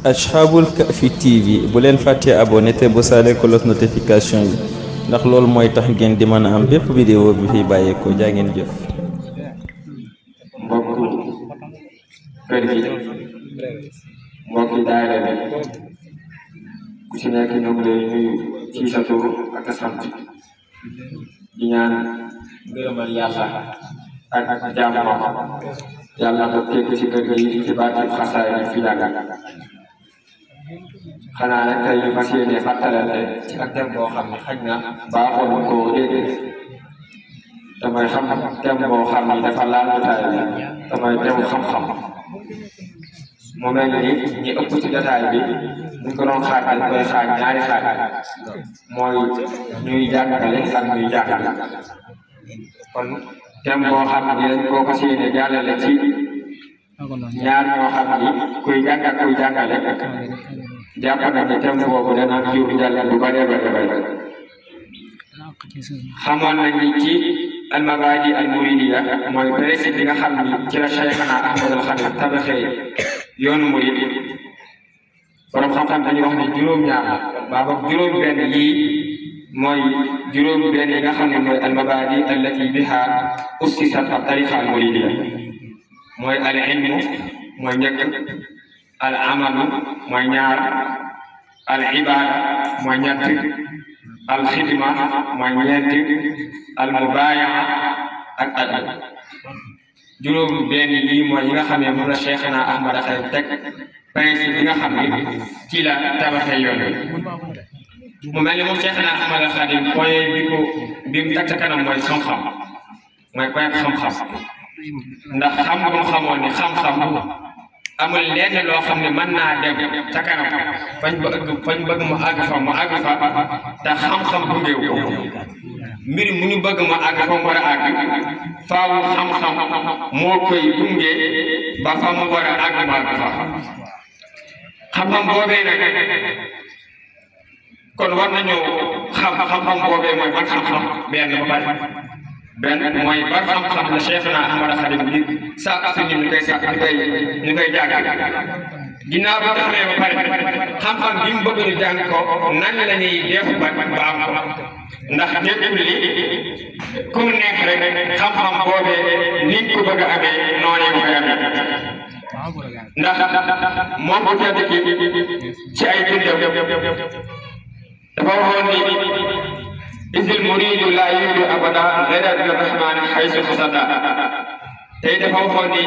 Ashabul Kahfi TV bu leen fàttee abonné te bu saale cloche notification yi ndax loolu mooy tax ngeen di mën a am bépp vidéo bi fi bàyyeekoo jaa ngeen jëf. mbokku kër gi mbokki daayira bi ku ci nekk ñu ngi lay nuyu ci sa tur ak sant di ñaan ngërëmal yàlla ak jàmm yàlla ko teg ci kër gi ci barke xasaay yi fi yàgg xanaa rek tey ñu fas yéene fàttalante ci ak thème boo xam ne xaj na baaxoon koo dégg te mooy thème boo xam ne dafa laal jotaay bi te mooy thème xam-xam mu mel ni ñi ëpp ci jotaay bi ñu ko doon xaaj dañ koy xaaj ñaari xaaj mooy ñuy jàngale ak ñuy jàngale kon thème boo xam ne dañ koo fas yéene jàllale ci ñaar ñoo xam ni kuy jàng ak kuy jàngale jàpp na ne thème boobu dana jur jàll lu bare bare bare xamoon nañ ni ci almabadi almuridiya mooy principe bi nga xam ni ci la Cheikhana Ahmadul Khadim tabaxee yoonu murid borom xam-xam dañuy wax ne juróom-ñaar baaba juróom-benn yii mooy juróom-benn yi nga xam ne mooy almabadi allati biha ussisat tariqa almuridiya mooy al ilmu mooy njëkk al amalu mooy ñaar al ibada mooy ñett al xidma mooy ñeent al mubayaa ak adab juróom benn lii mooy yi nga xam ne moom la Cheikhana Ahmad Khadim teg principe bi nga xam ne ci la tabaxee yoon mu mel ni moom Cheikhana Ahmad Khadim point bi mu teg ca kanam mooy xam-xam mooy point xam-xam ndax xamoon ni xam-xam amul lenn loo xam ne mën naa dem ca kanam fañ bëgg mu àgg fa te xam-xam gungeew ko mbir mu ñu bëgg mu àgg fa mu war a àgg faawu xam-xam moo koy gunge ba fa mu war a àgg mu àgg fa xam-xam boobee nag kon war nañoo xam-xam boobee mooy ban xam-xam benn mooy ban xam-xam la Cheikhana Ahmad Khadim bi sàkk suñu ñu koy jàng ginnaaw bi taxawee ba pare xam-xam bi mu bëgg ñu jàng ko nan la ñuy def ba am ko ndax nekkul li ku nekk rek xam-xam boobee ni ko bëgg a amee noonu ko koy amee ndax moom bu tedd ki ci ay bindam dafa waxoon ni isil muridu la yudu abada ghayra rahman haythu fasada tey dafa waxoon ni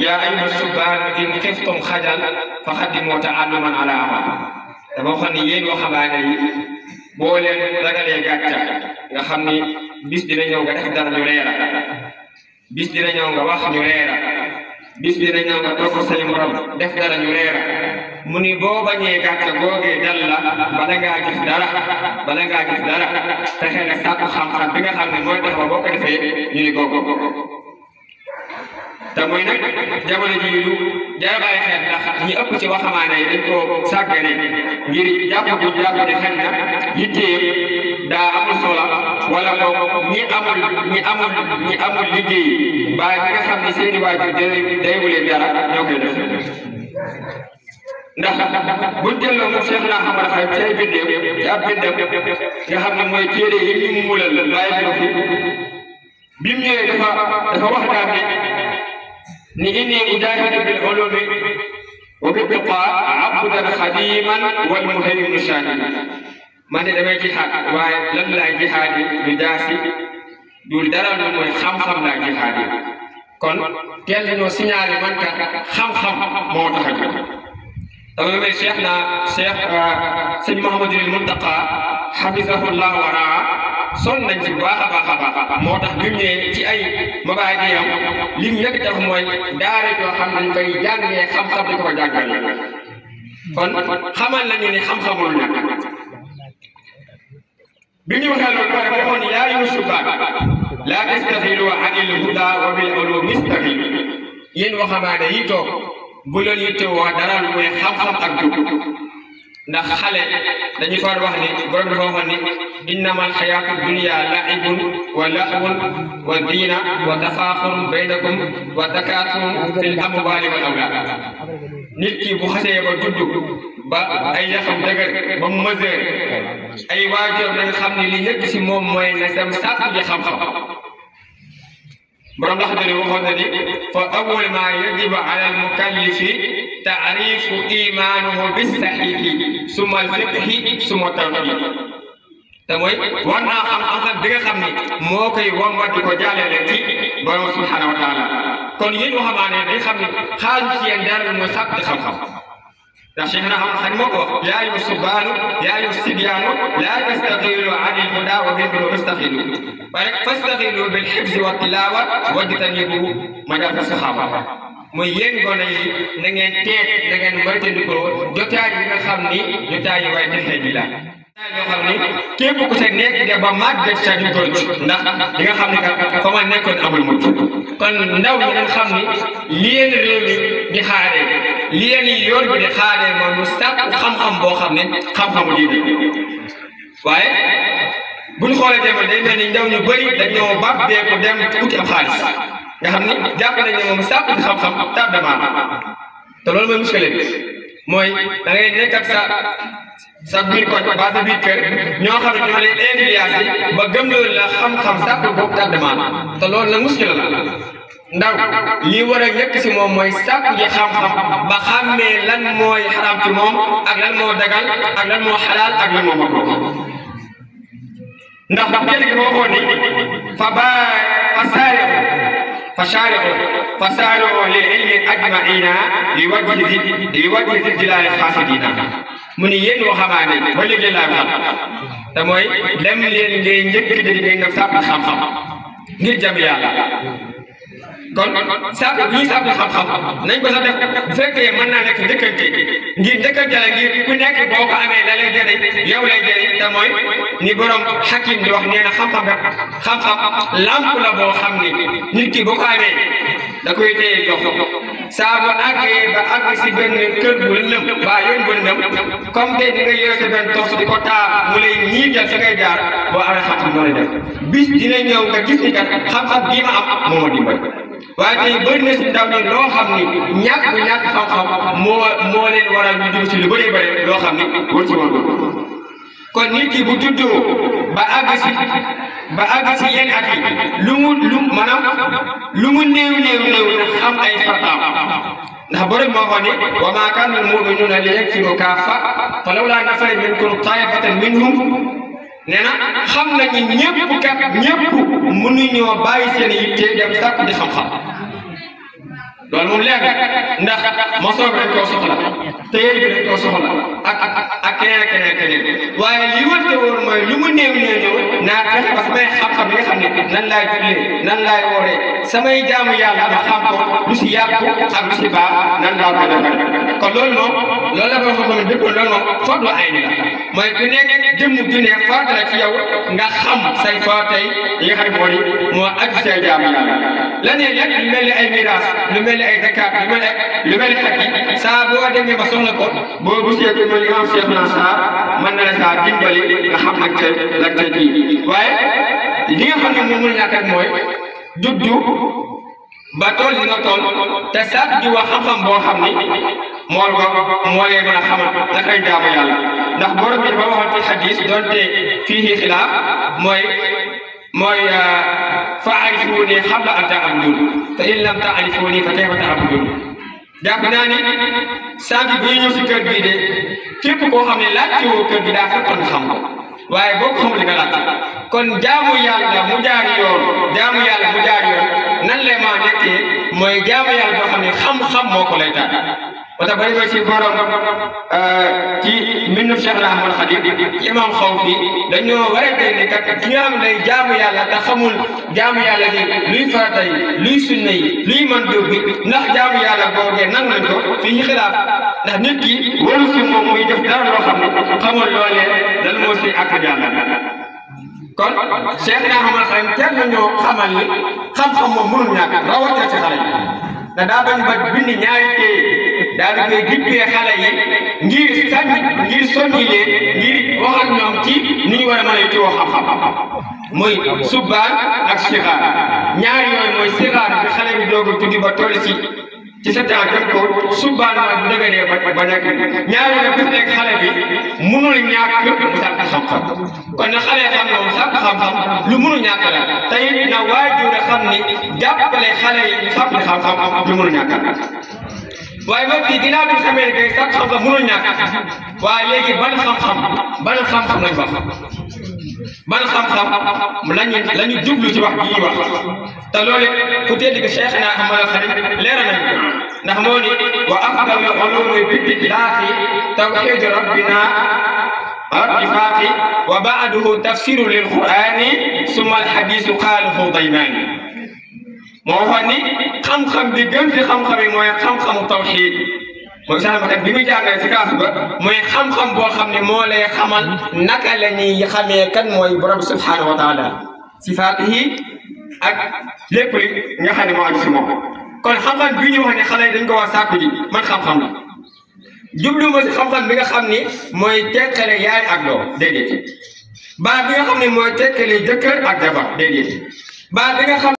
yaa ayyuha subaan in xiftum xajal fa xaddimu ta'alluman ala amal dafa waxoon ni yéen waxambaane yi boo leen ragalee gàcca nga xam ni bis dina ñëw nga def dara ñu reera bis dina ñëw nga wax ñu reera bis dina ñëw nga toog say morom def dara ñu reera mu ni boo bañee gàcca googee dal la bala ngaa gis dara fexe nga sàkku xam-xam bi nga xam ne mooy tax ba boo ko defee ñu ni googu te muy nag jamono ji lu jar bàyyi xel ndax ñi ëpp ci waxamaane yi dañ koo sàggane ngir jàpp ne xel na yittee daa amul solo wala boog ñi amul liggéey ba ñi nga xam ne seeni waajur daywuleen dara ñoo koy def ndax buñ delloo moom Cheikhana Ahmad Khadim ci ay bindam ci ab bindam nga xam ne mooy téere yi ñu mulal bàyyi ko fi bi mu ñëwee dafa wax daal ni inni ujahidu bil ulumi wa bi tuqaa abdan xadiman wal muhaymin shahid man de damay jihaad waaye lan laay jihaad du jaasi dul dara lu mooy xam-xam laa jihaad kon teel nañoo signalé man ka xam-xam moo tax a jóg dama mel Cheikh sëñ Mouhamadul Muntaqa xafisahullah wa raa son nañ ci baax a baax moo tax bi mu ñëwee ci ay mabaadiyam lim njëkk def mooy daara joo xam nañ koy jàngee xam-xam di ko jàngale kon xamal nañu ni xam-xamul ñàkk bi ñu waxee loolu pare waxoon ni yaa ayyuha subaan laa tastaxilu anil huda wa bil ulumi istaxilu yéen waxamaane yi toog bu leen yittewoo dara lu muy xam-xam ak jub ndax xale dañuy far wax ni borom dafa waxoon ni innamal xayaatu dunya laibun wa lahwun wa diina wa tafaaxurun baynakum wa takaasurun fil amwaali wal awlaad nit ki bu xasee ba juddu ba ay yaxam dëgër ba mu mesure ay waajur nañ xam ne li njëkk si moom mooy na dem sàkku ji xam-xam borom ndax dani waxoon na ni fa awwal ma yajibu ala al mukallifi taarifu imanuhu bisaxiixi suma alfiqhi suma tawxiid te mooy war naa xam-xam bi nga xam ni moo koy wommat di ko jàllale ci borom subhanahu wa taala kon yéen waxamaane day xam ni xaaju ci yéen dara mooy sàkk di xam-xam ndax Cheikh na xam moo ko wax yaa ayyuha subbaanu yaa ayyuha sibyaanu laa tastaxilu an il huda wa bil mustaxilu waaye fastaxilu bil xifzi wa tilaawa wajtanibu majaal saxaaba mooy yéen gone yi na ngeen teet na ngeen moytandikoo jotaay yi nga xam ni jotaay yi way texee di la yoo xam ni képp ku sa nekk de ba màgget sa di toll ndax di nga xam ni ka fa ma nekkoon amul mucc kon ndaw ñi dañ xam ni li leen réew mi di xaaree li leen yoon bi di xaaree mooy ñu sàkku xam-xam boo xam ne xam-xamu diine waaye buñ xoolee demal day mel ni ndaw ñu bëri dañoo bàbbeeku dem uti am xaalis nga xam ni jàpp nañ ne moom sàkku xam-xam tardement te loolu mooy muskile bi mooy da ngay nekk ak sa biir koñ ba sa biir kër ñoo xam ne ñoo lay influencé ba gëm loolu la xam-xam sàkku boobu tardement te loolu nag muskile la ndaw lii war a njëkk si moom mooy sàkku ji xam-xam ba xàmmee lan mooy xaraam ci moom ak lan moo dagal ak lan moo xalaal ak lan moo makruh ndax jëli gi waxoon ni fasaari'u lil ilmi ajma'iina li wajhi zil jalaali xaasidiina mu ni yéen waxamaane ba léegi laa xam te mooy dem leen ngay njëkk di ngay nga sàkku xam-xam ngir jëm yàlla kon sàkku ñii sàkku xam-xam nañ ko sax def bu fekkee mën naa nekk njëkkante ngir njëkkante la ngir ku nekk boo ko amee da lay jëriñ yow lay jëriñ te mooy ni borom xakim di wax nee na xam-xam lamp la boo xam ni nit ki boo ko amee da koy téye jox saa bu àggee ba àgg si benn kër bu lëndëm ba yoon bu lëndëm comme tey ni nga yore sa benn tox di ko taal mu lay ñiital fi ngay jaar boo amee xam-xam moo lay def bis dina ñëw nga gis ni kat xam-xam bii ma am moo ma dimbali waaye tey bëri na si ndaw ni loo xam ni ñàkk xam-xam moo leen waral ñu dugg si lu bëree bëri loo xam ni wër ci woon kon nit ki bu juddoo ba àgg si yenn at yi lu mu néew na xam ay farataam ndax borom moo waxoon ni wa maa kaana al-mu'minuuna liyanfiruu kaaffa fa lawlaa nafara min kulli taa'ifatan minhum nee na xam nañu ñëpp mënuñoo bàyyi seen yitte dem sàkku di xam-xam loolu moom leer ndax mosoo bi dañ koo soxla téere bi dañ koo soxla ak keneen waaye li wër te wóor mooy lu mu néew naa fexe ba samay xam-xam yi nga xam ne nan laay jullee nan laay wooree samay jaamu yàlla ma xam ko lu si yàqu ak lu si baax nan laa ko defal kon loolu moom loolu la ko xam ne dëppoo loolu moom fadlu ayni la mooy ku nekk jëmm ju ne farata la ci yow nga xam say faratay yi nga xam ne moo aju say jaamu yàlla leneen nag lu mel ni ay miraas lu mel ni ay zakat lu mel ni xaj yi saa boo demee ba soxla ko boo gisee ku mel ni imam Cheikh Nassar mën na la saa dimbali nga xam nag la ca kii waaye li nga xam ne moom mënul ñàkk mooy juddu ba tool li nga tool te sax di wax xam-xam boo xam ni moo leen mën a xamal naka ay jaamu yàlla ndax borom bi dafa waxoon ci xadis donte fii xilaaf mooy fa'arifuuni qabla an ta'buduun fa in lam ta'rifuuni fa kayfa ta'buduun jàpp naa ni sànq bi ñëw si kër gii de képp koo xam ne laajte woo kër gi daa fekkoon xam ko waaye boo ko xamul nga laajte kon jaamu yàlla mu jaar yoon nan lay maa nekkee mooy jaamu yàlla boo xam ne xam-xam moo ko lay taal ba tax bari ba ci borom ci mbindum Cheikh Ahmad Khadim imam Xawfi dañoo warante ne kat ki nga xam ne day jaamu yàlla te xamul jaamu yàlla ni luy farata yi luy sunna yi luy mën dóob bi ndax jaamu yàlla boogee nang nañ ko fii xilaaf ndax nit ki waru si moom muy def dara loo xam ne xamul loolee lan moo si ak yàlla kon Cheikh Ahmad Khadim teel nañoo xamal ni xam-xam moom mënul ñàkk rawatina ci xale yi da daa bañ ba bind ñaari téye daal di koy dippee xale yi ngir soññi leen ngir wax ak ñoom ci ni ñu war a mën a yittewoo xam-xam muy subbaan ak sixaar ñaari yooyu mooy sixaar bi xale bi doog a tuddi ba toll ci ci sa temps jëm ko subaan mooy bu dëgëree ba nekk ñaari na bis nekk xale bi mënul ñàkk mu sàkk xam-xam kon na xale xam ne sàkk xam-xam lu mënul ñàkk la te it na waajur xam ni jàppale xale yi sàkk xam-xam lu mënul ñàkk la waaye ba fii ginnaaw bi xamee ne sàkk xam-xam mënul ñàkk waaye léegi ban xam-xam lañ wax ban xam-xam lañu jublu ci wax yi wax te loolu ku tedd gi Cheikhna Ahmadul Khadim leeral nañu ko ndax moo ni wa afdalu ulumi billahi tawhidu rabbina attifaqi wa ba'duhu tafsiru lil qur'ani summa al hadisu qaalahu daymani moo waxoon ni xam-xam bi gën ci xam-xam yi mooy xam-xamu tawhid mooy sax ma kat bi muy jàngale ci kaas ba mooy xam-xam boo xam ne moo lay xamal naka la ñuy xamee kan mooy borom subhanahu wa taala sifaatihi ak lépp li nga xam ne moo aju si moom kon xam-xam bi ñu wax ne xale yi dañ ko wax sàkku ji man xam-xam la jublu ma si xam-xam bi nga xam ni mooy tekkale yaay ak doom déedéet baa bi nga xam ne mooy tekkale jëkkër ak jabar déedéet baa bi nga xam